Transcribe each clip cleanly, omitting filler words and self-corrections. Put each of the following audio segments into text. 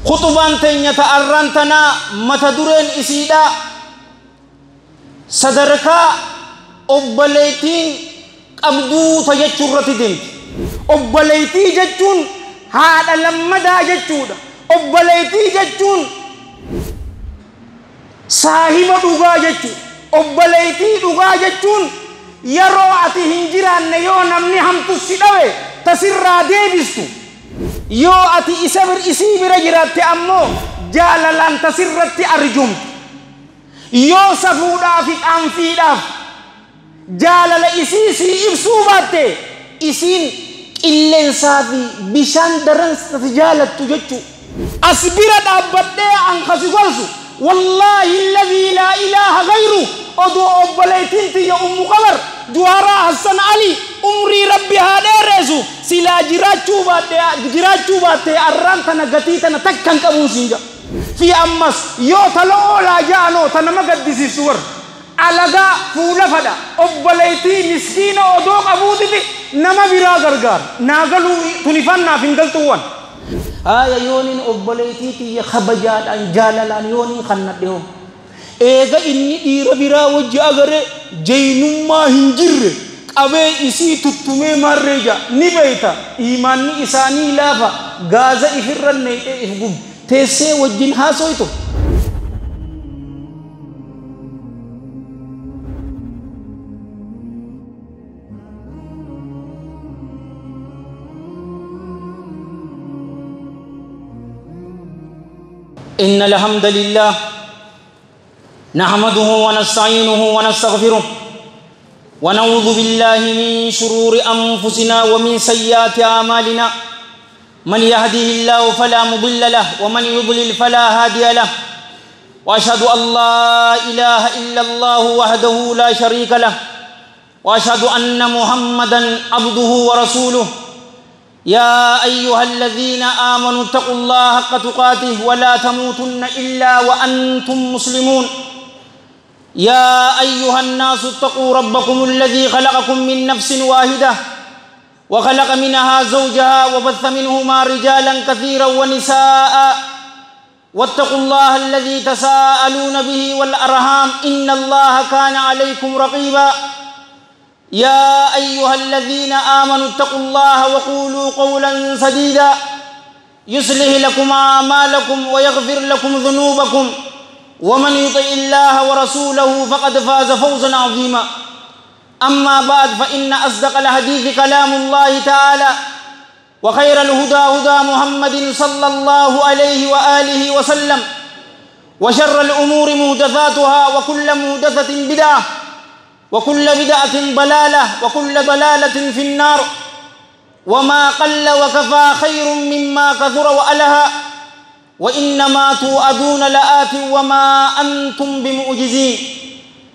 Khutubaan teenya ta'arraan tanaa mata dureen isiidha sadarkaa obboleettiin qabduu ta jechuu irratti deemti. Obboleettii jechuun haadha lammadaa jechuudha. Obboleettii jechuun saahiba dhugaa jechuudha. Obboleettii dhugaa jechuun yeroo ati hin jiraanne yoo namni hamtu si dhawe tasirraa deebistu. Yoo ati isa isii bira jiraatte ammoo jaalalaan tasirratti arjumtu. Yoo safuudhaaf fi qaanfiidhaaf jaalala isii sii ibsuu baatte isiin qilleensaa fi bishaan daran tasi jaalattu jechuu. As bira dhaabbadhee an kasi gorsu wallaahi alladhii laa ilaaha ghayru odoo obboleettiin tiyya Ummu Qamar Juwaraa Hassan Ali umrii rabbi haa dheeressu silaa jiraachuu baattee arraan tana gatii tana takka hin qabuun siin jedha. Fi ammas yoo tala oolaa ja'anoo ta nama gaddisiistu warra alagaa fuula fadha obboleettii miskiina odoo qabuutiti nama biraa gargaara naa galuu tunifannaaf hin galtuuwwan. Haaya yooniin obboleettii tiyya kabajaadhaan jaalalaan yooniin kannadhe hoo. Eega inni dhiira biraa wajji agaree jeynummaa hin jirre qabee isii tuttumee maarree ja'a ni beeyta imaanni isaanii laafa gaaza ifirra neeyxee if gubdi teessee wajjin haasoytu. إن الحمد لله نحمده ونستعينه ونستغفره ونعوذ بالله من شرور أنفسنا ومن سيئات أعمالنا. من يهده الله فلا مضل له ومن يضلل فلا هادي له. وأشهد أن لا إله إلا الله وحده لا شريك له وأشهد أن محمدا عبده ورسوله. يا أيها الذين آمنوا اتقوا الله حق تقاته ولا تموتن إلا وأنتم مسلمون. يا أيها الناس اتقوا ربكم الذي خلقكم من نفس واحدة وخلق منها زوجها وبث منهما رجالا كثيرا ونساء واتقوا الله الذي تساءلون به والأرحام إن الله كان عليكم رقيبا. يا أيها الذين آمنوا اتقوا الله وقولوا قولا سديدا يصلح لكم أعمالكم ويغفر لكم ذنوبكم ومن يطع الله ورسوله فقد فاز فوزا عظيما. أما بعد فإن أصدق الحديث كلام الله تعالى وخير الهدى هدى محمد صلى الله عليه وآله وسلم وشر الأمور محدثاتها وكل محدثة بدعة وكل بدعة ضلالة وكل ضلالة في النار. وما قل وكفى خير مما كثر وألها وإنما توعدون لآت وما أنتم بمعجزين.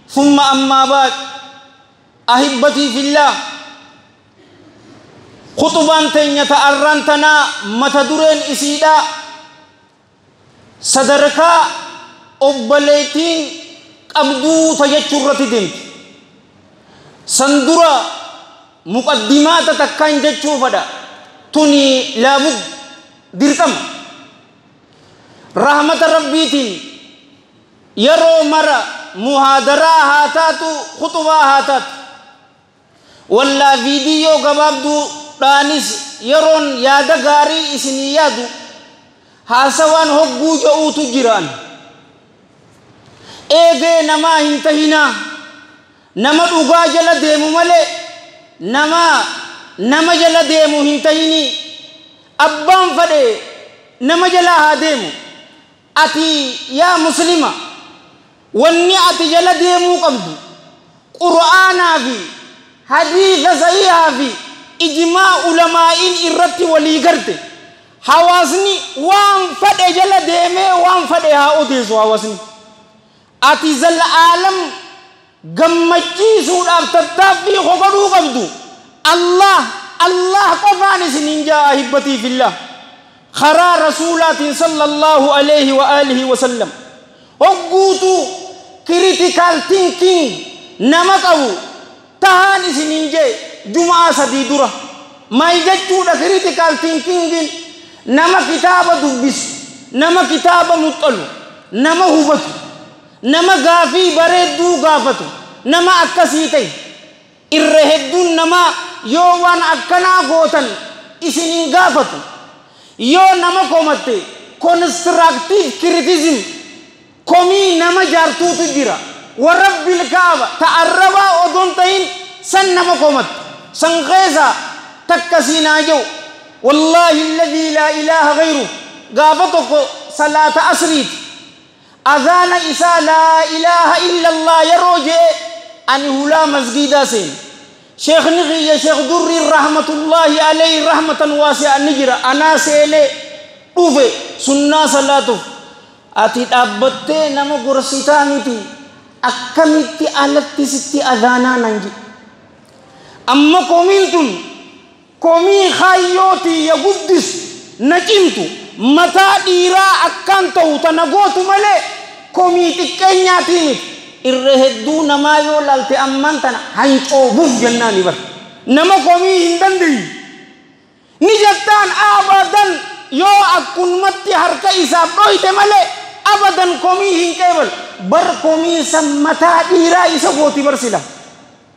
ثم أما بعد، أحبتي في الله، خطبان تنيا تأرنتنا متدرين إسيدا صدركا أبليتين قبضو تجتشرة دمت سندرا مقدمات تكاين جتشو فدا توني لابد دركم رحمة ربيتين يرو مرة محاضرة هاتاتو خطبة هاتات ولا فيديو قبابدو دانس يرون يادا غاري إسني يادو هاسوان هقو جاوتو جيران ايغي نما هنتهينا nama dhugaa jala deemu malee nama jala deemu hin tahini. Abbaan fadhe nama jala haa deemu. Ati yaa muslima wanni ati jala deemuu qabdu qur'aanaa fi hadiisa sahihaa fi ijmaa ulamaa'iin irratti walii garte. Hawaasni waan fadhe jala deemee waan fadhe haa odeessu hawaasni. Ati zal'aalam gammachiisuudhaaf tattaaffii godhuu qabdu. Allah Allah qofaan isiniin jaa ahibbatii fillah karaa rasuulaatiin sallallahu alayhi wa alihi wa sallam. Hogguutu critical thinking nama qabu tahaan isiniin jee jumaa sadii dura maal jechuudha critical thinking nama kitaaba dubbisu Nama kitaaba muxxalu, nama hubatu, nama gaafii bareedduu gaafatu, nama akkasii ta'e. Irra hedduun namaa yoo waan akkanaa gootan isin hin gaafatu. Yoo nama komatte constructive criticism komii nama jaartuutu jira. Warabbil kaaba ta'arrabaa odoon ta'in san nama komatte san keessa takka siinaa jiru. Wallaahi alladhii laa ilaaha ghayru gaafa tokko salaata asriiti azaana isaa laa ilaaha illa allah yeroo je'e ani hulaa masgiidaa seene. Sheekhni kiyya Sheekh Durri rahmatullahi alayhi rahmatan waasi'a ni jira. Anaa seenee dhufe sunnaa salaatuuf. Ati dhaabbattee nama gorsitaa miti, akkamitti alatti sitti azaanaa nan jedhe. Amma komiin tun komii kaayyootii ya guddisu na cimtu mataa dhiiraa akkaan ta'u tana gootu malee komii xiqqeenyaatii miti. Irra hedduu namaa yoo laalte ammaan tana hancoobuuf jennaani bar. Nama komii hin dandeenye. Ni jettaan abadan yoo akkumatti harka isaaf dhoyte malee abadan komii hin qeebalu. Bar komii san mataa dhiiraa isa gooti bar sila.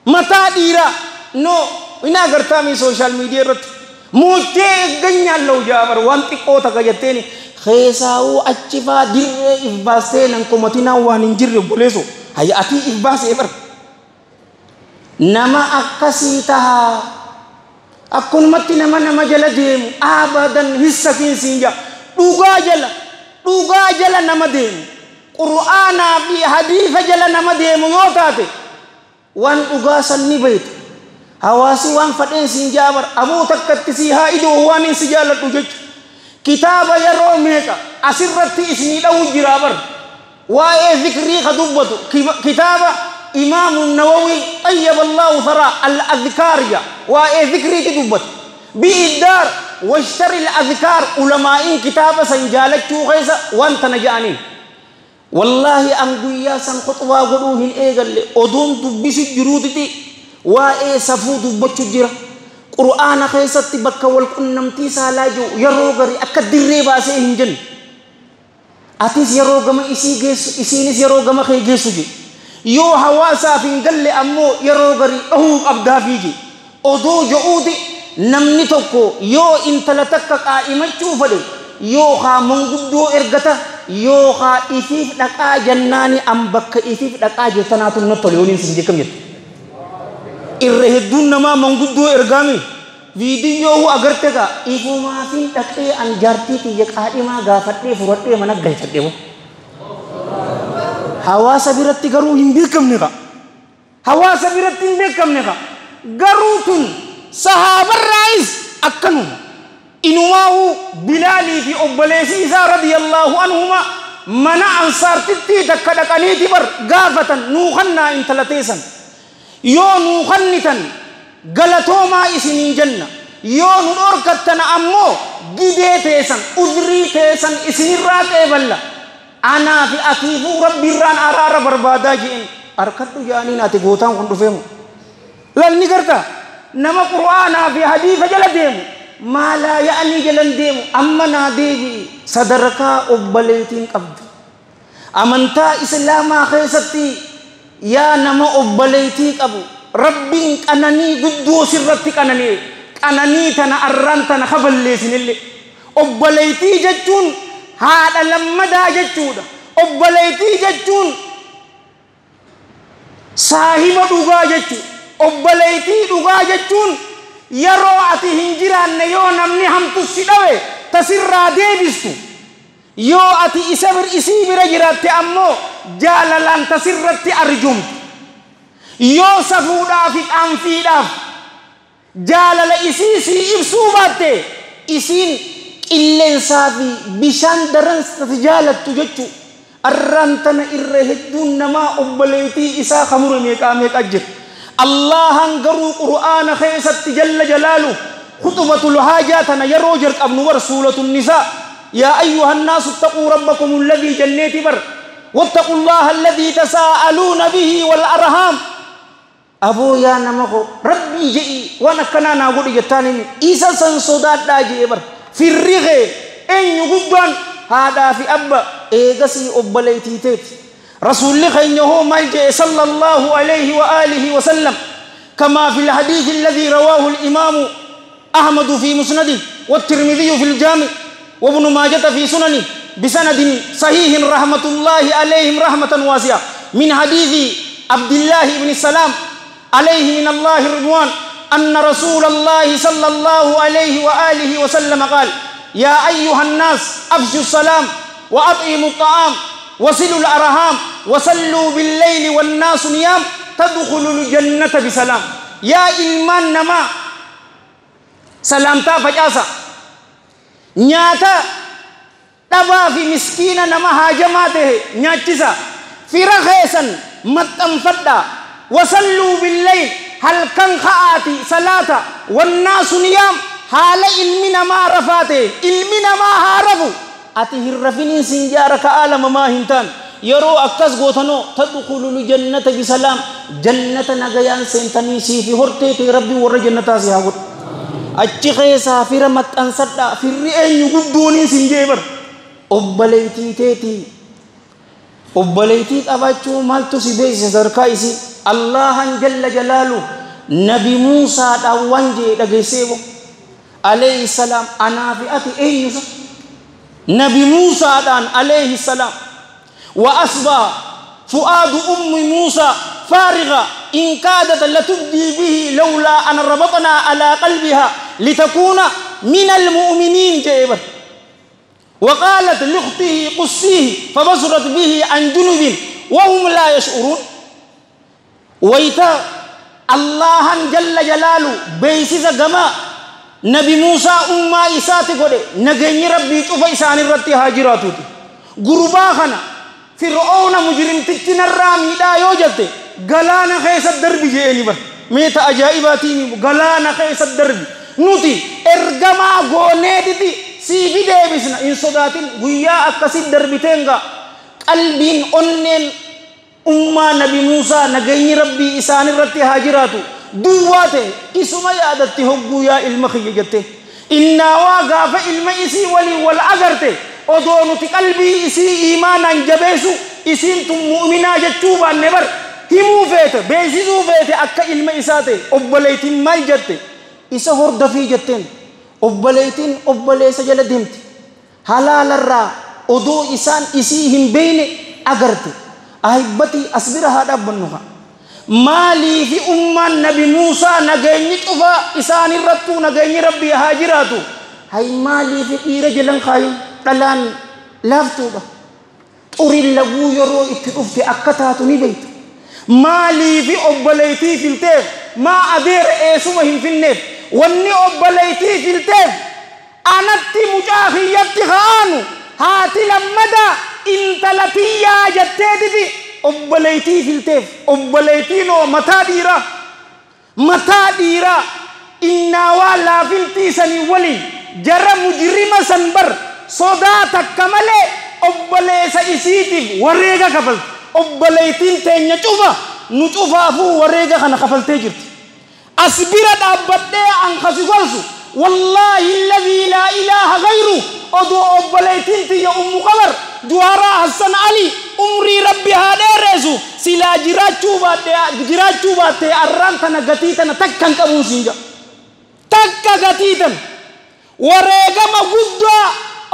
Mataa dhiiraa no hin agartaami sooshaal miidiyaa irratti. Moochee eegganyaallahu jaa bar waan xiqqoo takka jetteeni keessaawuu achi faa dirree if baastee nan komatinaa waan hin jirre obboleessu. Hayya atii if baasee bar. Nama akkasii tahaa akkumatti nama nama jala deemu abadan hissatiin siin jaa dhugaa jala nama deemu qur'aanaa fi hadiisa jala nama deemu yoo taate waan dhugaa san ni beektu. Hawaasi waan fadheen siin jaa bar aboo takkatti sii haa idoo waan hin si jaaladhu jechu. Kitaaba yeroo meeqa asirratti isinii dha'u jira bar. Waa'ee zikrii ka dubbatu kitaaba Imaamu Nawawi xayyaba Allahu tharaa al-adhkaar ja waa'ee zikriiti dubbatu. Bi'iddaar washtari al-adhkaar ulamaa'iin kitaaba san jaalachuu keessa waan tana ja'aniin. Wallaahi an guyyaa san khuxbaa godhuu hin eegalle oduun dubbisu jiruutiti waa'ee safuu dubbachuu jira. Qur'aana keessatti bakka wal qunnamtii saalaa jiru yeroo garii akka dirree baasee hin jenne. Atis yeroo gama isii geessu isiinis yeroo gama kee geessu je. Yoo hawaasaaf hin galle ammoo yeroo garii dhahuu qabdaafii je. Odoo je'uuti namni tokko yoo intala takka qaa'imachuu fedhe yookaa manguddoo ergata yookaa ifiif dhaqaa jennaani an bakka ifiif dhaqaa jirtanaatu natti tole yooniin sin jekkam jette. Irra hedduun namaa manguddoo ergaame viidiyoo agarte gaa ifumaafin dhaqee an jaartii kiyya qaadhimaa gaafadhee furadhee mana galchadhee moo. Hawaasa biratti garuu hin beekamne gaa. Hawaasa biratti hin beekamne gaa. Garuu tun sahaabarraayis akkanuma. Inumaa'uu Bilaalii fi obboleessi isaa radiyallahu anhuma mana ansaartittii takka dhaqaniiti bar gaafatan nuu kannaa intala teessan. Yoo nuu kannitan galatoomaa isiniin jenna. Yoo nu dhorkattan ammoo gidee teessan udrii teessan isinirraa qeeballa. Anaa fi atiifuu rabbiirraan araara barbaadaa je'en harkadhu jaaniin ati gootaan kun dhufeemu. Lalni garta nama qur'aanaa fi hadiisa jala deemu maalaa ya'anii jalan deemu amma naa deebi'i sadarkaa obboleetiin qabdu. Amantaa islaamaa keessatti yaa nama obboleetii qabu rabbiin qananii guddoo sirratti qananii qananii tana arraan tana kaballeessinillee. Obboleetii jechuun haadha lammadaa jechuudha. Obboleetii jechuun saahiba dhugaa jechuudha. Obboleetii dhugaa jechuun yeroo ati hin jiraanne yoo namni hamtu si dhawe tasirraa deebistu. Yoo ati isa isii bira jiraatte ammoo jaalalaan tasirratti arjumtu. Yoo safuudhaaf fi qaanfiidhaaf jaalala isii sii ibsuu baatte isiin qilleensaa fi bishaan daran tati jaalattu jechuu. Arraan tana irra hedduun namaa obboleetii isaa kamure meeqaa meeqa jira. Allahan garuu qur'aana keessatti jalla jalaalu khuxbatul haajaa tana yeroo jalqabnu bar suuratun nisaa yaa ayyuha nnaasu ittaquu rabbakum alladhii janneeti bar wattaqu llaha alladhii tasaa'aluuna bihi wal arhaam. Aboo yaa nama koo rabbii je'i waan akkanaa naa godhi jettaan inni isa san sodaadhaa je'e bar firri kee eenyu guddaan Haadhaa fi abba eegasii obboleeytii teeti. Rasuulli keenya hoo maal jee sallallahu alayhi wa alihi wa sallam كما في الحديث الذي رواه الإمام أحمد في مسنده والترمذي في الجامع وابن ماجة في سننه بسند صحيح رحمة الله عليهم رحمة واسعة من حديث عبد الله بن السلام عليه من الله الرضوان أن رسول الله صلى الله عليه وآله وسلم قال يا أيها الناس أفشوا السلام وأطعموا الطعام وصلوا الأرحام وصلوا بالليل والناس نيام تدخلوا الجنة بسلام. يا إلمان نما سلامتا فجاسا نياتا دبا في مسكينة نما هاجماته نياتشسا في رخيصا متنفدا وصلوا بالليل هل كان خآتي صلاة والناس نيام حال علمنا ما رفاته علمنا ما هارفو أتي الرفين سنجارك آلم ما هنتان يرو أكس غوتنو تدخلوا الجنة بسلام جنة نغيان سنتني سي في هرتي ربي ور جنة سيهاغوت achi keessa fira maxxansadhaa firri eenyu guddooniin sin jeebar obboleeytii teetii obboleeytii qabaachuu maaltu si beeksise sadarkaa isii Allahan jalla jalaalu nabi Muusaadhaan waan jee dhageessee bo alayhi salaam anaa fi ati eenyusa nabi Muusaadhaan alayhi salaam wa asbaa fu'aadu ummi Muusaa فارغة إن كادت لتبدي به لولا أن ربطنا على قلبها لتكون من المؤمنين جيبا وقالت لأخته قصيه فبصرت به عن جنب وهم لا يشعرون. ويتا الله جل جلاله بيسيس جما نبي موسى أمة إساتي قد نجني ربي شوف إسان الرتي هاجراتو غرباخنا فرعون مجرم تتنا الرامي لا يوجد galaana keessa darbi jeeni bar meeta ajaa'ibaatiin galaana keessa darbi nuti ergamaa gooneetiti siifi deebisna hin sodaatin guyyaa akkasi darbiteenga qalbiin onneen ummaa nabi Muusaa nageenyi rabbii isaan irratti haa jiraatu duwwaa ta'e isuma yaadatti hogguu yaa ilma kiyya jette innaa waa gaafa ilma isii waliin wal agarte odoo nuti qalbii isii iimaanaan jabeessu isiin tun mu'minaa jechuu baanne bar himuu feete beeksisuu feete akka ilma isaa ta'e obboleeytiin maal jette isa hordofii jetteen obboleeytiin obboleessa jala deemte halaalarraa odoo isaan isii hin beeyne agarte ahibbatii as bira haa dhaabbannu haa maaliifi ummaan nabi Muusaa nageenyi cufaa isaan irrattuu nageenyi rabbii haa jiraatu hay maaliifi dhiira jalan kaayin dhalaan laaftuudha xuriin laguu yeroo itti dhufte akka taatu ni beeytu maaliifi obboleeytii filteef maa adeera eesuma hin finneef wanni obboleeytii filteef anatti mucaa kiyyatti ka'aanu haati lammadaa intala tiyyaa jetteetiti obboleeytii filteef obboleeytiinoo mataa dhiiraa mataa dhiiraa innaa waa laafintii sanii waliin jara mujrima san bar sodaa takka malee obboleessa isiitiif wareega kafalte obboleeytiin teenya cufa nu cufaafuu wareega kana kafaltee jirti as bira dhaabbadhee an kasi gorsu wallaahi alladhii laa ilaaha gayru odoo obboleeytiin tiyya ummu qabar Juwaaraa Hassan Ali umrii rabbi haa dheereessu silaa jiraachuu baattee arraan tana gatii tana takka hin qabuun siin jedha takka gatii tana wareegama guddaa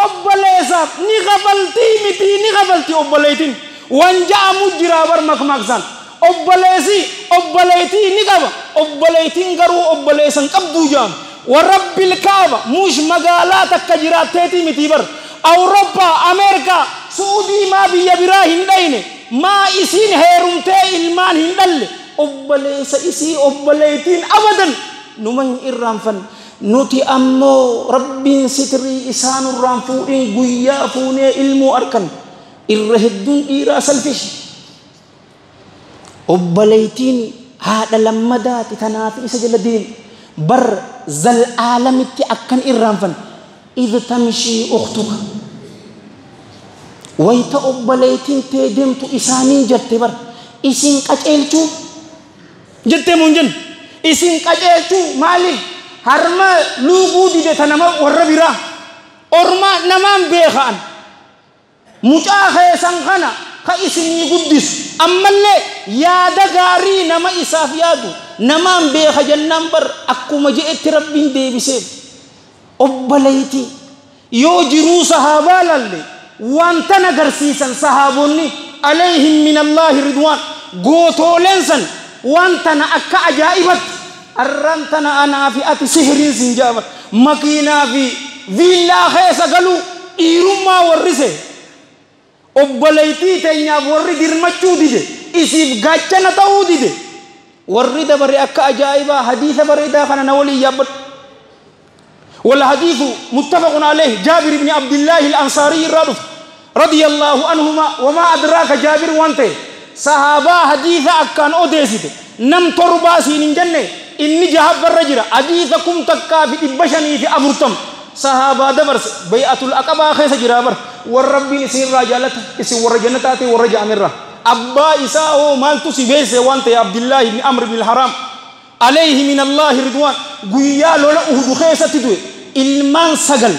obboleessaaf ni kafaltii mitii ni kafaltii obboleeytiin waan ja'amu jiraa bar makmaaksaan obboleessi obboleeytii ni qaba obboleeytiin garuu obboleessan qabduu ja'amu warabbil kaaba muush magaalaa takka jiraatteetii mitii bar Awurooppaa Ameerikaa Suudii maa biyya biraa hin dhayne maa isiin heerumtee ilmaan hin dhalle obboleessa isii obboleeytiin abadan numa hin irraanfanne nuti ammoo rabbiin sitirii isaanurraan fuudhin guyyaa fuunee ilmuu arkan irra hedduun dhiiraa salfish obboleeytiin haadha lammadaati tanaaf isa jala deemu bar zal'aalamitti akkan irraanfanne idh tamshii ukhtuka wayta obboleeytiin tee deemtu isaaniin jette bar isin qaceelchuu jettee muun jennu isin qaceelchuu maaliif harma luuguu dide ta nama warra biraa orma namaan beeka'an Mucaa keessan kana ka isinii guddisu ammallee yaada gaarii nama isaaf yaadu namaan beeka jennaan bar akkuma je'etti rabbiin deebiseef. Obboleetii yoo jiruu sahaabaa lalle waan tan agarsiisan sahaabonni alayhim min Allaahi ridwaan gootooleen san waan tana akka ajaa'ibatti arraan tana anaa fi ati sihiriin siin jaabar makiinaa fi viillaa keessa galuu dhiirummaa warrise obboleettii teenyaaf warri dirmachuu dide isiif gaachana ta'uu dide warri dabare akka ajaa'ibaa hadiisa bareedaa kana na waliin yaabbadhu. والحديث متفق عليه جابر بن عبد الله الأنصاري الرادف رضي الله عنهما وما أدراك جابر وانت صحابة حديث أكان أوديسيت نم تربا سين جنة إني جهب الرجل حديثكم تكا في إبشني في أبرتم صحابة دبرس بيعة الأقبة خيس جرابر والرب نسين راجالت إسي ورجنتاتي ورجع مرة أبا إساء مالتو سبيس وانت يا عبد الله بن عمرو بن الحرام عليه من الله رضوان قويا لولا أهد خيسة تدوي ilmaan sagal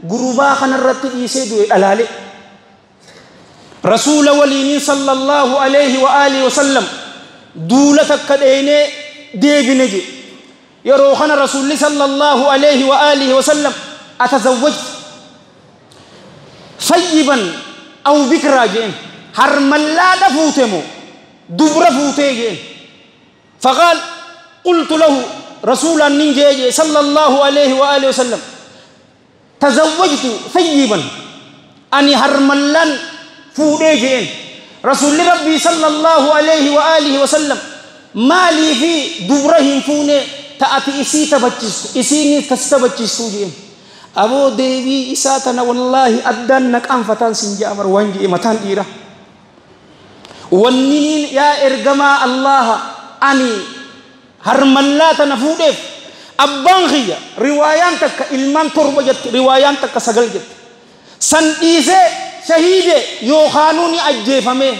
gurbaa kanarratti dhiisee du'e dhalaale rasuula waliinin sallallahu alayhi wa alihi wa sallam duula takka dheenee deebine je yeroo kana rasuulli sallallahu alayhi wa alihi wa sallam atazawwajtu sayyiban aw bikraa jeen harmallaadha fuute moo dubra fuutee jeen faqaal qultu lahu رسولا ننجي صلى الله عليه وآله وسلم تزوجت ثيبا أني هرملان فوديجين رسول ربي صلى الله عليه وآله وسلم ما لي في دبرهم فوني تأتي إسي تبجس إسيني تستبجس جين أبو ديبي إساتنا والله أدنك أنفتان سنجا أمر وانجي متان إيرا ونين يا إرجما الله أني هرملات نفودف أبان خيا روايان تك إلمان تربجت روايان تك سجلجت سن إيزة شهيدة يوخانوني أجيفمه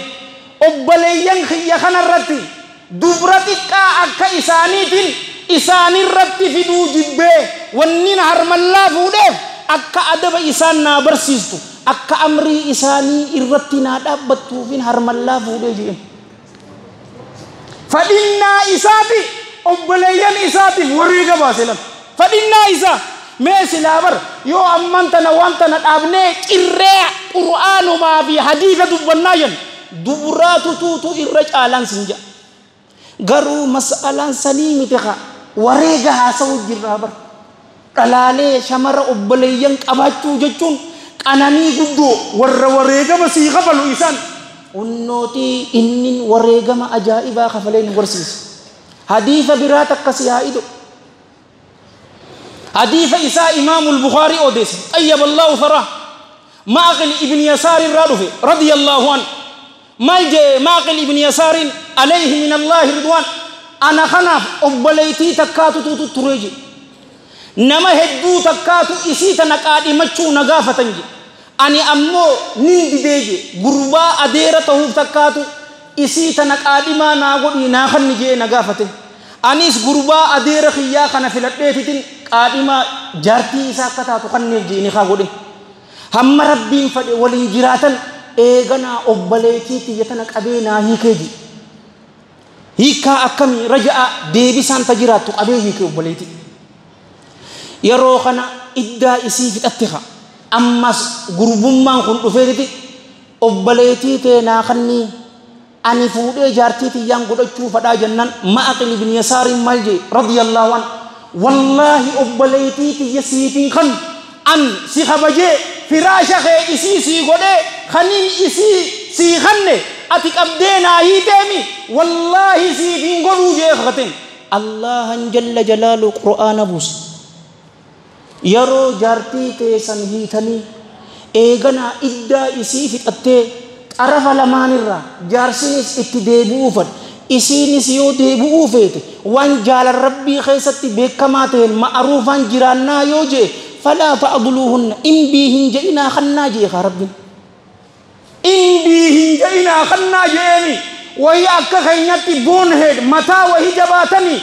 أبليان خيا خنرتي دبرتك أكا إسانيتين إساني رتي في دو جبه ونين هرملا فودف أكا أدب إسان نابرسيستو أكا أمري إساني إرتي نادبتو فين هرملا فودف فإنا إساتي obboleeyyan isaatiif wareega baase lan fadhinnaa isaa mee silaa bar yoo amman tana waan tana dhaabnee cirree qur'aanumaa fi hadiisa dubbannaa jennu duburaatu tuutu irra caalaan sin jedha garuu mas'alaan sanii miti kaa wareega haasa'u jirraa bar dhalaalee shamara obboleeyyan qabaachuu jechuun qananii guddoo warra wareegama sii kafalu isaan unnootii innin wareegama ajaa'ibaa kafalee nu barsiisa. حديث براتك كسيائدو حديث إساء إمام البخاري أوديس طيب الله ثراه معقل ابن يسار الرادفي رضي الله عنه مالجي معقل ابن يسار عليه من الله رضوان أنا خناف أبليتي تكاتو توتو تريجي نما هدو تكاتو إسي تنقادي مچو نغافة تنجي أني أمو نندي ديجي غربا أديرة تهوف تكاتو isii tana qaadhimaa naa godhi naa kanni jee na gaafate anis gurbaa adeera kiyyaa kana filadheetitin qaadhimaa jaartii isaa akka taatu kanneef jee ni kaa godhe hamma rabbiin fadhe waliin jiraatan eeganaa obboleetii tiyya tana qabee naa hiikee ji hiikaa akkamii raja'a deebisaan ta jiraattu qabee hiikee obboleetii yeroo kana iddaa isii fixatte ka ammas gurbummaan kun dhufeetiti obboleetii tee naa kannii ani fuudhee jaartii tiyyaan godhachuu fadhaa jennaan Ma'aqil ibn Yasaarin maal jee radiyallahu anhu wallaahi obboleettii tiyya siitiin kan an si kabajee firaasha kee isii sii godhee kaniin isii sii kanne ati qabdee naa hiiteemi wallaahi siitiin godhuu jee kakateen Allahan jalla jalaalu qur'aana buuse yeroo jaartii teessan hiitanii eeganaa iddaa isii fixattee xarafa lamaanirraa jaarsinis itti deebi'uu fadhe isiinis yoo deebi'uu feete waan jaalan rabbii keessatti beekamaa ta'een ma'aruufaan jiraannaa yoo jee falaa ta'duluuhunna inbii hin je'inaa kannaa jee kaa rabbiin inbii hin je'inaa kannaa je'eemi wayii akka keenyatti boonheed mataa wahii jabaatanii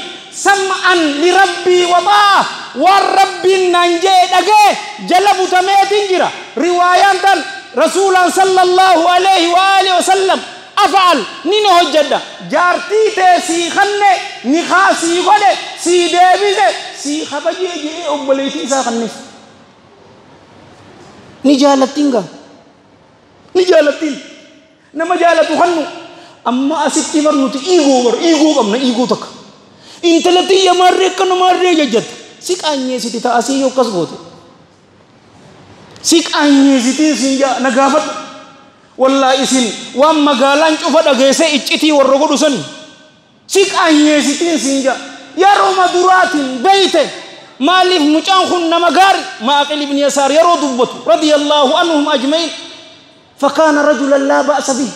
sam'an lirabbii waxaa waan rabbiin naan jee dhagee jala butameetiin jira riwaayaan tan رسولا صلى الله عليه وآله وسلم أفعل نين هجدة جارتي تسي خنة نخاسي غده سي ديبيزه سي خبجي جي أبليتي ساخنة نجالتينغا نجالتين نما جالتو خنو أما أستي برنوتي إيغو بر إيغو كمنا إيغو تك إنتلتي يماري كنو ماري جد سيك أني سيتي تأسي يوكس غوتي سيك أني سيتي سينجا نغافت والله إسين وام مغالان شوفا دغيسه إچتي ورغو دسني سيك أني سيتي سينجا يا روما دراتين بيته مالف مچان خن نمغار ما أقل ابن يسار يرو دبتو رضي الله عنهم أجمعين فكان رجلا لا بأس به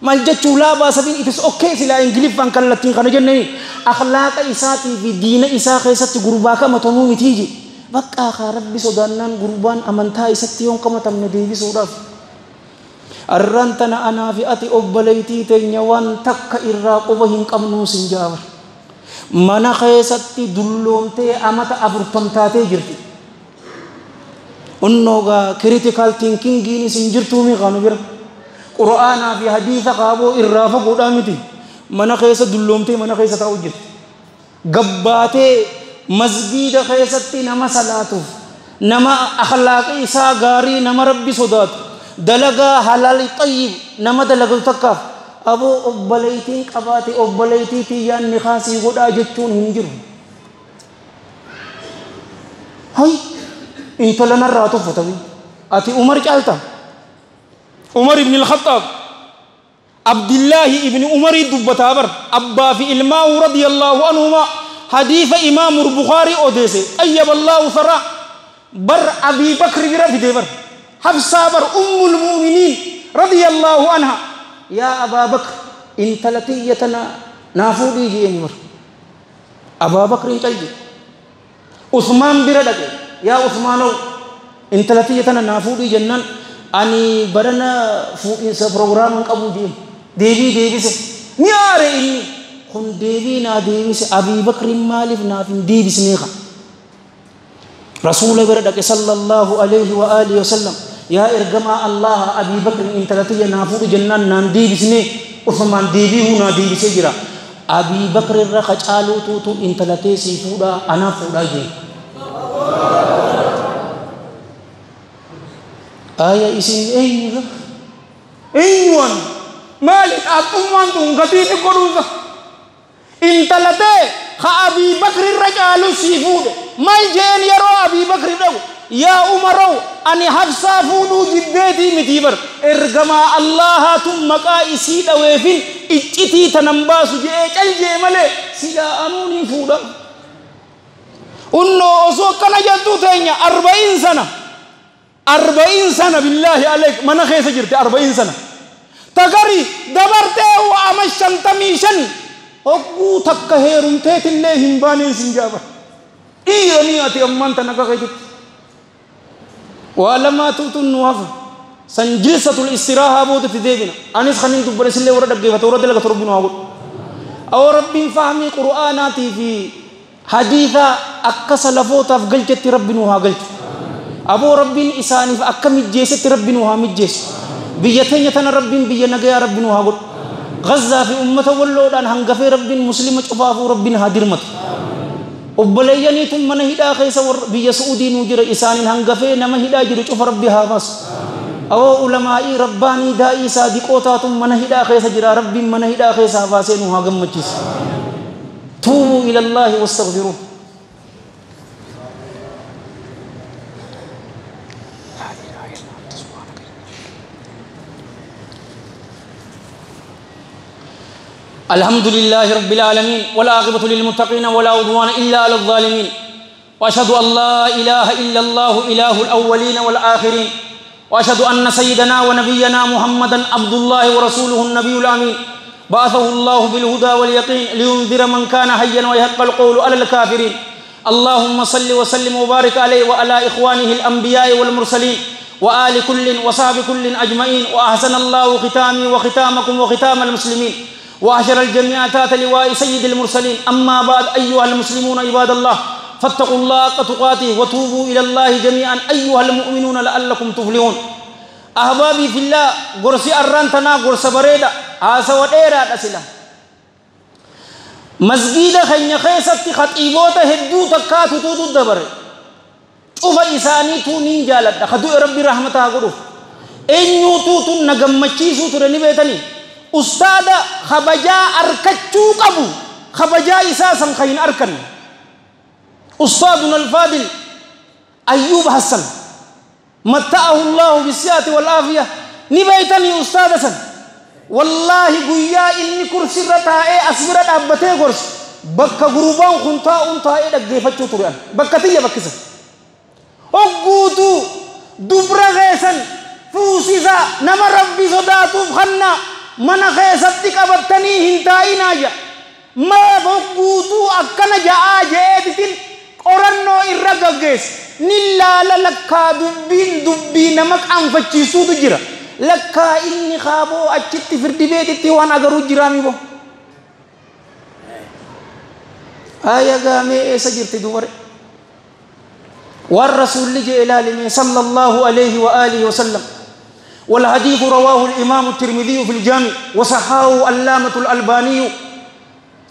مالجتو لا بأس به it is okay سلا إنجليز فان كان لاتين خنا جنني أخلاق إساتي في دين إسا خيست غرباك متمومي تيجي بقى ربي سودانان غربان أمنتا إساتي يوم كما تم نديبي سوداف أرنتنا أنا في أتي أبليتي تنيوان تك إراق وبهن قمنو سنجاور mana keessatti dulloomtee amata afurtamtaatee jirti unnoogaa critical thinkingiin isin jirtuumi qaanu bira qur'aanaa fi hadiisa qaaboo irraa fagoodhaa miti mana keessa dulloomtee mana keessa taa'u jirti gabbaatee masgiida keessatti nama salaatuuf nama akhlaaqi isaa gaarii nama rabbi sodaatu dalagaa halaali xayyib nama dalagatu takkaaf أبو أبليتين قباتي أبليتي تيان نخاسي غدا جتون هنجر هاي انت لنا راتو فتوي أتي عمر جالتا عمر بن الخطاب عبد الله ابن عمر دبتابر أبا في إلماء رضي الله عنهما حديث إمام البخاري أوديسي أيب الله ثرى بر أبي بكر برفي ديبر حفصة بر أم المؤمنين رضي الله عنها يا أبا بكر إن تلتيتنا نافودي جيني مر أبا بكر تلجي عثمان بردك يا عثمان إن تلتيتنا نافودي جنان أني برنا فوق بروغرام قبو جين ديبي ديبي سي نياري إني خن ديبي نا ديبي سي أبي بكر مالف نافين ديبي سنيخا رسول بردك صلى الله عليه وآله وسلم يا إرجما الله أبي بكر إن تلتي نافور جنان نان دي بسني عثمان دي بي هنا دي بسجرا أبي بكر الرخج آلو توتو إن تلتي سيفودا أنا فودا جي آية إسين أيوة أيوة مالك أبوان تونغتي تقولون إن تلتي خا أبي بكر الرخج آلو سيفودا ما يجين يرو أبي بكر دو يا عمرو أني حفصة فودو جبيتي متيبر إرجما الله ثم كايسي دويفين إجتي تنباس جي جي ملي سيدا أنوني فودا إنه أسو كان جدو تانيا 40 سنة 40 سنة بالله عليك ما نخيس جرت 40 سنة تقري دبرته وأمشن تميشن أقو تكهيرم تيت الله همباني سنجابر إيراني أتي أمان تنكا خيتت ولما توتو النوافة سنجلسة الاستراحة بوت في ذيبنا أنيس خنين تبرس اللي ورد دقيفة ورد لك تربنا أقول أو ربي فهمي قرآناتي في حديثة أكس لفوتا في قلت ربنا قلت أبو ربي إساني في أكم الجيس ربنا مجيس بيتين يتنا ربي بينجا ربنا أقول غزة في أمة ولودان هنقفي ربي مسلمة أفافو ربي هادرمت obboleeyyaniitu mana hidhaa keessa biyya Suudii nuu jira isaaniin hangafee nama hidhaa jiru cufa rabbi haa baasu. Awoo ulamaa'ii rabbaanii daa'ii saadiqootaatu mana hidhaa keessa jira rabbiin mana hidhaa keessa haa baasee nu haa gammachiisu. Tuubuu ilallaahi wastaghfiruuh. الحمد لله رب العالمين والعاقبة للمتقين ولا عدوان إلا على الظالمين وأشهد أن لا إله إلا الله إله الأولين والآخرين وأشهد أن سيدنا ونبينا محمدا عبد الله ورسوله النبي الأمين بعثه الله بالهدى واليقين لينذر من كان حيا ويحق القول على الكافرين اللهم صل وسلم وبارك عليه وعلى إخوانه الأنبياء والمرسلين وآل كل وصحب كل أجمعين وأحسن الله ختامي وختامكم وختام المسلمين وأحشر الجميع تحت لواء سيد المرسلين. أما بعد أيها المسلمون عباد الله فاتقوا الله حق تقاته وتوبوا إلى الله جميعا أيها المؤمنون لعلكم تفلحون. Ahbaabii fillaa gorsi arraan tanaa gorsa bareeda haasawa dheeraadha sila. Masgiida keenya keessatti khaxiiboota hedduu takkaatutu dabare. Cufa isaaniituu niin jaaladha. Kadu'e Rabbi rahmata haa godhuuf. Eenyuutuutu na gammachiisuu ture ni beetanii. Ustaada kabajaa arkachuu qabu kabajaa isaa san kan hin arkanne. Ustaaduna Alfaadil Ayyuub Hassan matta'ahu Allahu bisiyyaati wal aafiya ni beeytanii ustaada san. Wallaahi guyyaa inni kursirra taa'ee as bira dhaabbatee gorsu bakka gurbaan kun taa'uun taa'ee dhaggeeffachuu ture an bakka tiyya bakkisa. Hogguutuu dubra keessan fuusisa nama Rabbi sodaatuuf hanna mana keessatti qabattanii hin taa'inaa jedha. Maaf hogguutuu akkana ja'aa je'eetitin qorannoo irra gaggeesse. Ni laala lakkaa dubbiin dubbii nama qaanfachiisuutu jira. Lakkaa inni kaaboo achitti firdi beetitti waan agaruu jiraami bo. Aya gaamee eessa jirti dubare? Waan rasuulli jee ilaalime sallallahu alayhi wa alihi wa sallam. والحديث رواه الإمام الترمذي في الجامع وصححه علامة الألباني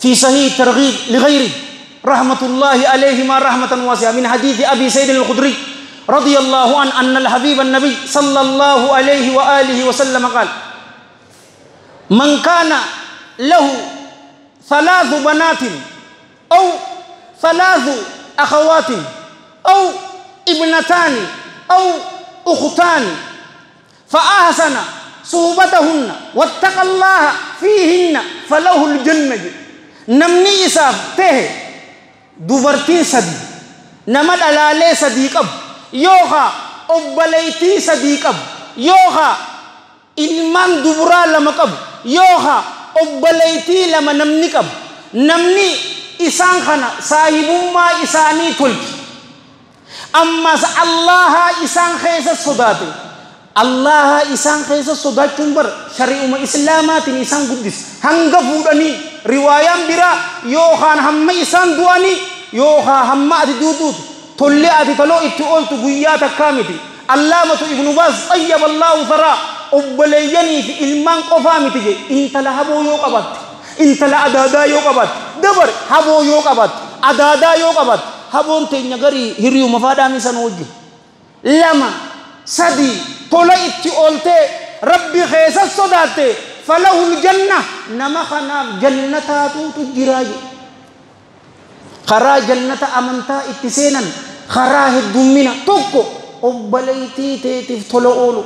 في صحيح الترغيب لغيره رحمة الله عليهما رحمة واسعة من حديث أبي سعيد الخدري رضي الله عنه أن الحبيب النبي صلى الله عليه وآله وسلم قال: من كان له 3 بنات أو 3 أخوات أو ابنتان أو أختان فأحسن صحبتهن واتقى الله فيهن فله الجنة. نمني إساف ته dubartiin sadi nama dhalaalee sadii qabu yookaan obboleettii sadii qabu yookaan ilmaan dubaraa 2 qabu yookaan obboleettii 2 namni qabu namni isaan kana saahibummaa isaanii tolchi ammas Allaha isaan keessa sodaate. Allaha isaan keessa sodaachuun bar shari'uma islaamaatiin isaan guddis hanga fuudhanii riwaayaan biraa yookaan hamma isaan du'anii yookaan hamma ati duutuutu tollee ati toloo itti ooltu guyyaa takkaa miti. Allaamatu Ibnu Baaz xayyaba Allahu tharaa obboleeyyanii fi ilmaan qofaa miti je intala haboo yoo qabaatte intala adaadaa yoo qabaatte dabar haboo yoo qabaatte adaadaa yoo qabaatte haboon teenya garii hiriyuma faadhaami sana wajjin 2 3 tola itti ooltee Rabbi keessa sodaatte falahul janna nama kanaaf jannataatuutu jiraa jedhe. Karaa jannata amantaa itti seenan karaa heddummina tokko obboleettii teetiif tola oolu.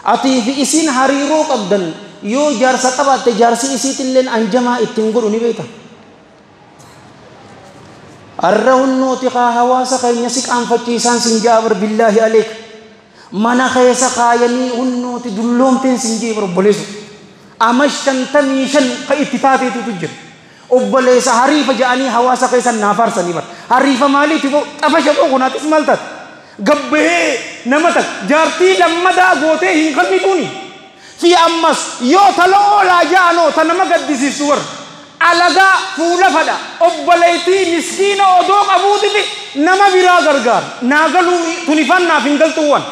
Atii fi isiin hariiroo qabdan yoo jaarsa qabaatte jaarsi isiitilleen anjamaa ittiin godhu ni beekta. Arra hunnooti kaa hawaasa keenya si qaanfachiisaan sin jaabar billaahi aleek. Mana keessa kaayanii hunnooti dulloomteen sin jee obboleessu. Ama 55 ka itti taateetu jira. Obboleessa hariifa ja'anii hawaasa keessa naafaarsanii bar. Hariifa maaliiti boo xafasha boo kunaatis maal taate? Gabbahee nama takka jaartii lammadaa gootee hin kennituuni. Fi ammas yoo tala oolaa ja'anoo ta nama gaddisiisu warra. Alagaa fuula fadha obboleettii miskiina odoo qabuutifi nama biraa gargaara. Naagaluu tunifannaaf hin galtuuwwan.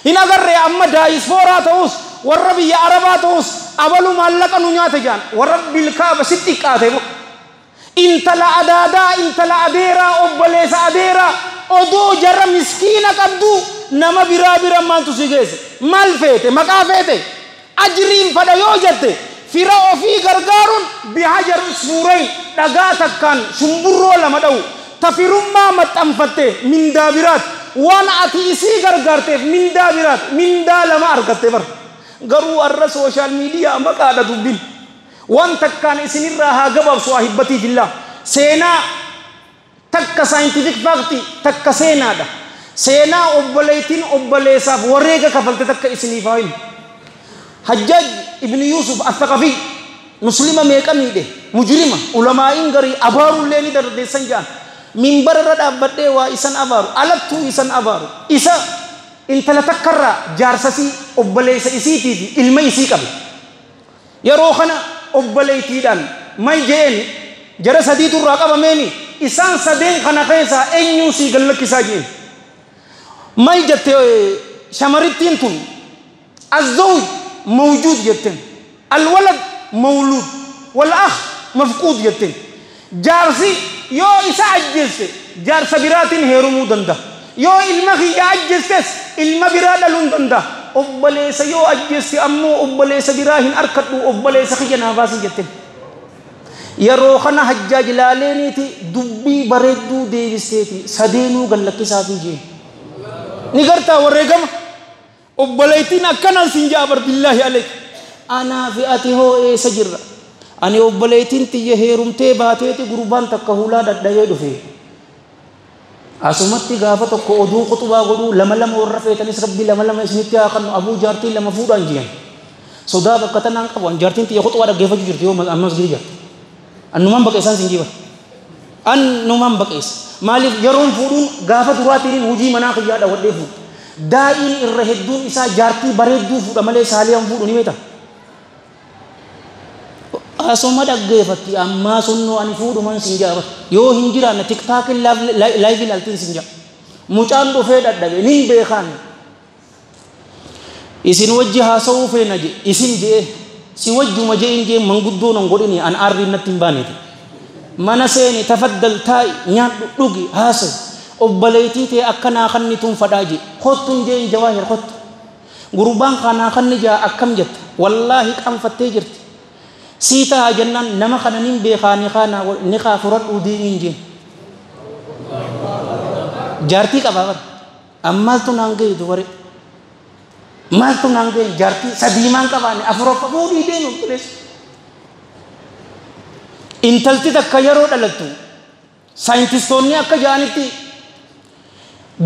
Hin agarree amma daayispooraa ta'us warra biyya Arabaa ta'us abalu maallaqa nu nyaate jaan warra bilkaaba sitti xiqqaate bo. Intala adaadaa intala adeeraa obboleessa adeeraa odoo jarra miskiina qabdu nama biraa bira maaltu si geesse maal feete maqaa feete ajriin fadha yoo jette fira ofii gargaaruun bihajar usfuurayn dhagaa takkaan shumburroo 2 dha'u tafirummaa maxxanfatte mindaa biraati waan ati isii gargaarteef mindaa biraati mindaa 2 argatte bar. Garuu arra sooshaal miidiyaa maqaadha dubbiin waan takkaan isinirraa haa gabaabsu ahibbatii fillah. Seenaa takka saayintifik faakti takka seenaadha. Seenaa obboleettiin obboleessaaf wareega kafalte takka isiniif haa himu. Hajjaaj ibni Yuusuf Athaqafii muslima meeqa miidhe mujrima ulamaa'iin garii abaarullee ni dardeessan ja'an. Minbar irra dhaabbadhee waa isan abaaru alattuu isan abaaru isa intala takkarraa jaarsasii obboleessa isiitii fi ilma isii qabe. Yeroo kana obboleettiidhaan may je'een jara sadiitu irraa qabameeni isaan sadeen kana keessaa eenyuun sii gallakkisaa je'een. May jette shamarittiin tun الزوج موجود jetteen الولد مولود والأخ مفقود jetteen jaarsi yoo isa ajjeesse jaarsa biraatiin heerumuu danda'a yoo ilma kiyya ajjeestes ilma biraa dhaluun danda'a obboleessa yoo ajjeesse ammoo obboleessa biraa hin arkadhu obboleessa kiyya naa baasii jetteen yeroo kana Hajjaaj laaleeniiti dubbii bareedduu deebisteeti sadeenuu gallakkisaafii jeen ni gartaa warreegama obboleettiin akkanaan siin ja'a bar billaahi aleek anaa fi ati hoo eessa jirra ani obboleettiin tiyya heerumtee baateeti gurbaan takka hulaa dhadhayee dhufe asumatti gaafa tokko oduu quxubaa godhuu lama lama warra feetanis rabbi lama lama isinitti haa kennu abuu jaartii lama fuudhaan jiran sodaa bakka tanaan qabu an jaartiin tiyya quxubaa dhaggeeffachuu jirti yoo ammas gidi jirti annumaan baqeessaan siin jiban annumaan baqeessa maaliif yeroon fuudhuun gaafa duraatiin hojii manaa kiyyaa dhawwadhee fuudhu daa'iin irra hedduun isaa jaartii bareedduu fuudha malee saaliyaan fuudhu ni beekta asuma dhaggeeffatti ammaa sunnoo ani fuudhuman siin jaa yoo hin jiraanne tiktaakin laayivii ilaaltiin siin jaa mucaan dhufee dhadhabe nin beekaan isin wajji haasa'uu feena je isin jee si wajjuma jee in jee manguddoo nan godhini an aarriin natti hin baaneeti mana seeni tafaddal taa'i nyaadhu dhugi haasa'i obboleettii tee akkanaa kannituun fadhaa je kottuun jeen jawaahir kottu gurbaan kanaa kanni jaa akkam jetta wallaahi qaanfattee jirti sii ta'a jennaan nama kana nin beekaa ni kaa furadhuu deemiin jeen jaartii qabaa bara ammaaltu naan ga'e dubare maaltu naan ga'e jaartii sadii maan qabaanne afuraffa fuudhii deemu obboleessa intalti takka yeroo dhalattu saayintistoonni akka ja'anitti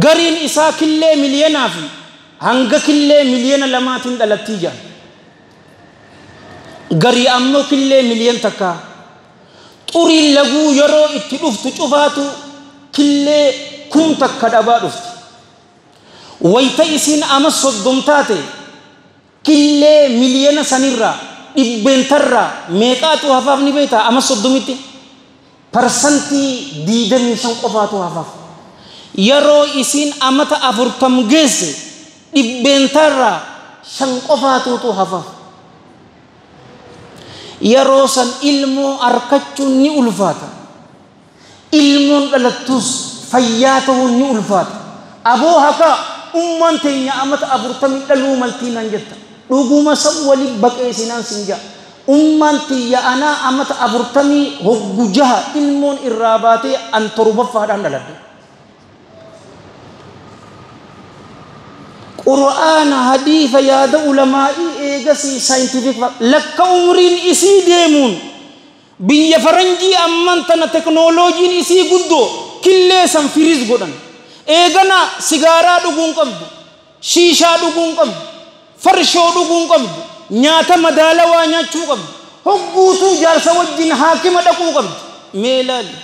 gariin isaa killee miliyoonaa fi hanga killee 2 miliyoonaatiin dhalattii ja'an garii ammoo killee 1 miliyoon xuriin laguu yeroo itti dhuftu cufaatu killee 1000 dhabaa dhufti wayta isiin ama 30 taate killee miliyoona sanirraa dhibbeentarraa meeqaatu hafaaf ni beektaa ama 30tti 25% qofaatu hafaaf yeroo isiin amata 40 geesse dhibbeentarraa 5 qofaatuutu hafaaf yeroo san ilmoo arkachuun ni ulfaata ilmoon dhalattus fayyaa ta'uun ni ulfaata aboo haka ummaan teenya amata 40 dhaluu maltii naan jetta dhuguma san waliin baqeessinaan sin ja'a ummaan tiyya anaa amata 40 hoggu jaha ilmoon irraa baatee an torbaffaadhaan dhaladhe qur'aana hadiisa yaada ulamaa'ii eegasii scientific lakka umriin isii deemuun biyya faranjii amman tana teknooloojiin isii guddoo killee san freeze godhan eegana sigaaraa dhuguun qabdu shiishaa dhuguun qabdu farshoo dhuguun qabdu nyaata madaalawaa nyaachuu qabdu hogguutuu jaarsa wajjin haakima dhaquu qabdu mee laali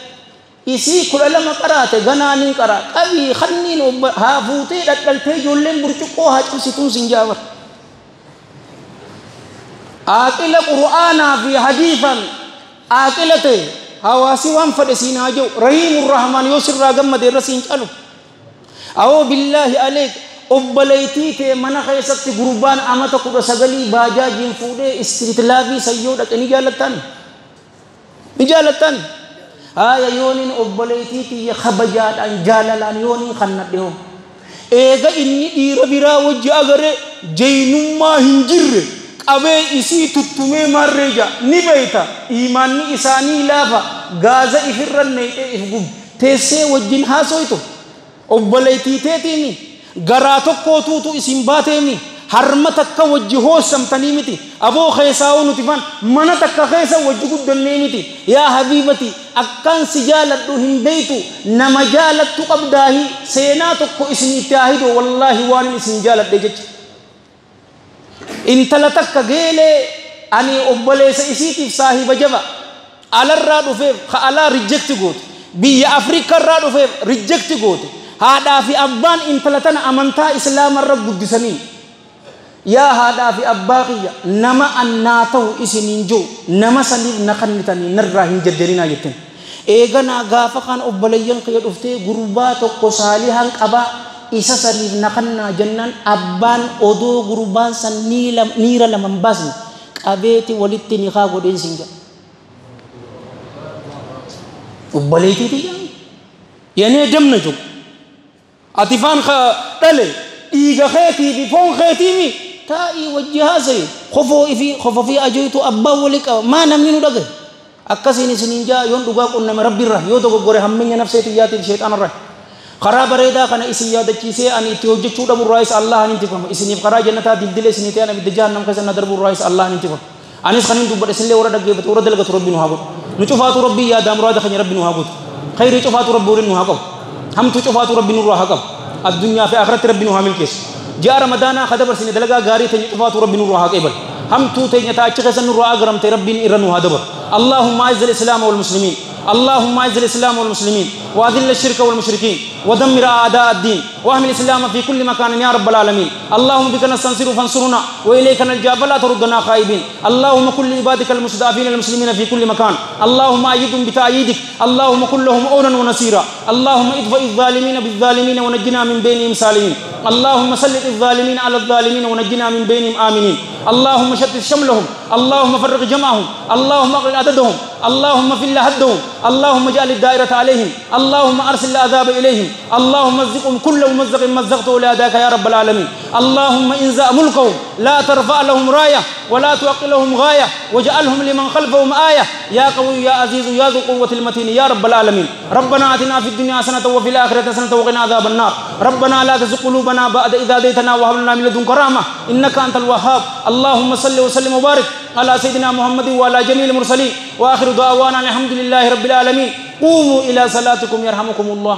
isii 12 qaraate ganaanii qaraa qabii kanniin haa fuutee dhadhaltee ijoolleen burcuqqoo haa cabsituun sin jaabar aaqila qur'aanaa fi hadiifan aaqila ta'e hawaasi waan fadhe siin haa jiru rahiimur rahmaan yoo sirraa gammade irra siin calu awoo billaahi aleek obboleettii ta'e mana keessatti gurbaan amata 19 baajaajiin fuudhee street love sayyoo dhaqe ni jaalattan ni jaalattan haaya yooniin obboleettii tiyya kabajaadhaan jaalalaan yooniin kannadhe hoo eega inni dhiira biraa wajji agaree jeynummaa hin jirre qabee isii tuttumee maarree jaa ni beeyta imaanni isaanii laafa gaaza ifirra neeyxee if gubu teessee wajjin haasoytu obboleettii teetiimi garaa tokkootuutu isin baateemi harma takka wajji hoossamtanii miti aboo keessaa'uu nuti fan mana takka keessa wajji guddannee miti yaa habiibati akkaan si jaaladhu hin beeytu nama jaalattu qabdaahi seenaa tokko isin itti haa hidhu wallaahi waan isin jaaladhe jecha intala takka geelee ani obboleessa isiitiif saahiba jaba alarraa dhufeef ka alaa reject goote biyya Afrikarraa dhufeef reject goote haadhaa fi abbaan intala tana amantaa islaamarra guddisanii yaa haadhaa fi abbaa kiyya nama annaa ta'u isiniin jiru nama saniif na kannitanii narraa hin jaddarinaa jetteen eeganaa gaafa kan obboleeyyan kiyya dhuftee gurbaa tokko saalihaan qabaa isa saniif naqannaa jennaan abbaan odoo gurbaan san niira lama hin baasne qabeeti walitti niqaa godheen siin jedha. Obboleettiiti jedha. Yenee damna jiru. Ati faan dhale dhiiga keetii fi foon keetiimi taa'ii wajji haasayi kofoo ifii kofoo fi ajoytu abbaan walii qaba maa namni nu dhagaye. Akkasiin isiniin jaa yoon dhugaa qunname rabbiirra yoo dogoggore hamminya nafsee xiyyaatiif sheexanarra. Karaa bareedaa kana isin yaadachiisee ani itti hojjechuu dhaburraayis Allahan hin tifama. Isiniif karaa jannataa dildila isinii ta'an abidda jahannam keessa na darburraayis Allahan hin tifama. Anis kan hin dubbadhe isinillee warra dhaggeeffatu warra dalagatu rabbi nu haa godhu. Nu cufaatu rabbii yaadaa muraada keenya rabbi nu haa godhu. Khayrii cufaatu rabbi waliin nu haa qabu. Hamtuu cufaatu rabbi nurraa haa qabu. Addunyaa fi akhiratti rabbi nu haa milkeessu. Ji'a Ramadaanaa ka dabarsine dalagaa gaarii teenya cufaatu rabbi nurraa haa qeebalu. Hamtuu teenya taa achi keessa nurraa agaramte rabbiin irra nu haa dabaru. اللهم أعز الإسلام والمسلمين، اللهم أعز الإسلام والمسلمين، وأذل الشرك والمشركين، ودمر أعداء الدين، واهم الإسلام في كل مكان يا رب العالمين. اللهم بك نستنصر فانصرنا، وإليك نلجأ فلا تردنا خائبين. اللهم كل عبادك المستضعفين المسلمين في كل مكان، اللهم أيدهم بتأييدك، اللهم كن لهم عونا ونصيرا. اللهم ادفع الظالمين بالظالمين ونجنا من بينهم سالمين. اللهم سلط الظالمين على الظالمين ونجنا من بينهم آمنين. اللهم شتت شملهم، اللهم فرق جمعهم، اللهم اقلل عددهم، اللهم فل هدهم، اللهم اجعل الدائرة عليهم، اللهم أرسل العذاب إليهم، اللهم مزقهم كل ممزق مزقته لأداك يا رب العالمين. اللهم انزع ملكهم، لا ترفع لهم راية ولا توقي لهم غاية، واجعلهم لمن خلفهم آية يا قوي يا عزيز يا ذو القوة المتين يا رب العالمين. ربنا آتنا في الدنيا حسنة وفي الآخرة حسنة وقنا عذاب النار. ربنا لا تزغ قلوبنا بعد إذ هديتنا وهب لنا من لدنك رحمة إنك أنت الوهاب. اللهم صل وسلم وبارك على سيدنا محمد وعلى جميع المرسلين. وآخر دعوانا الحمد لله رب العالمين. قوموا إلى صلاتكم يرحمكم الله.